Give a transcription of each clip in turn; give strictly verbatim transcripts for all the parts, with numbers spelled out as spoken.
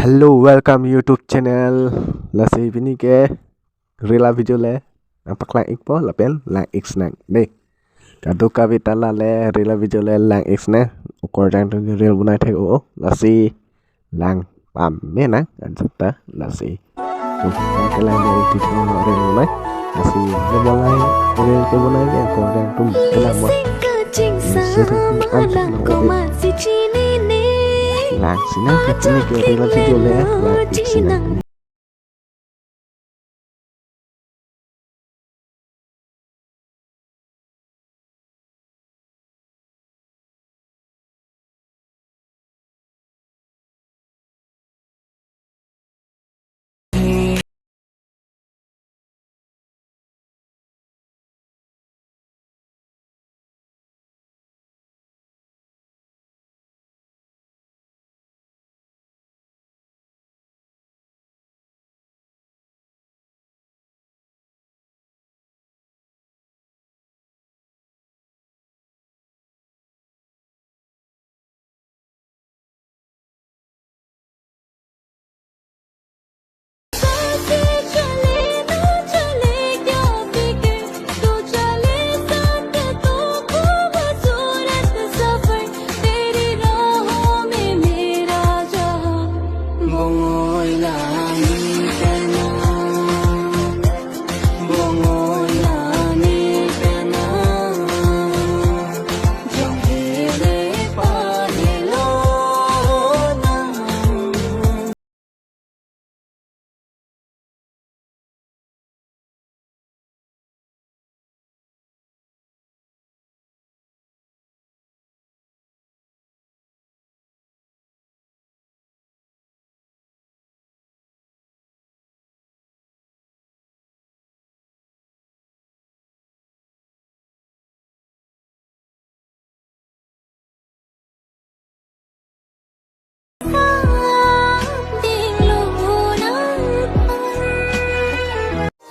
Hello, welcome YouTube channel. Lasi pini ke reel a-video le nangpaklang-ikpo lapen lang-ik sinang dei. Kadokave ta la le reel a-video le lang-ik sinang. Okorjang atum ke reel bonai thek-o, lasi lang pame nang ajat ta lasi. Tum, nang kelang dari di reel bonai. Lasi nang bonai reel kebonai ke okorjang atum kelang mo. Lasi tum ang nang o. Lang sinang ke pini ke reel a-video le lang-ik sinang.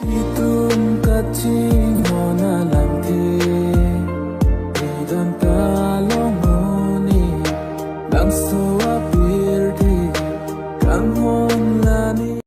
Itum kachingho alamthe, itum ta longoni, bangso apirthe, kanghon lani.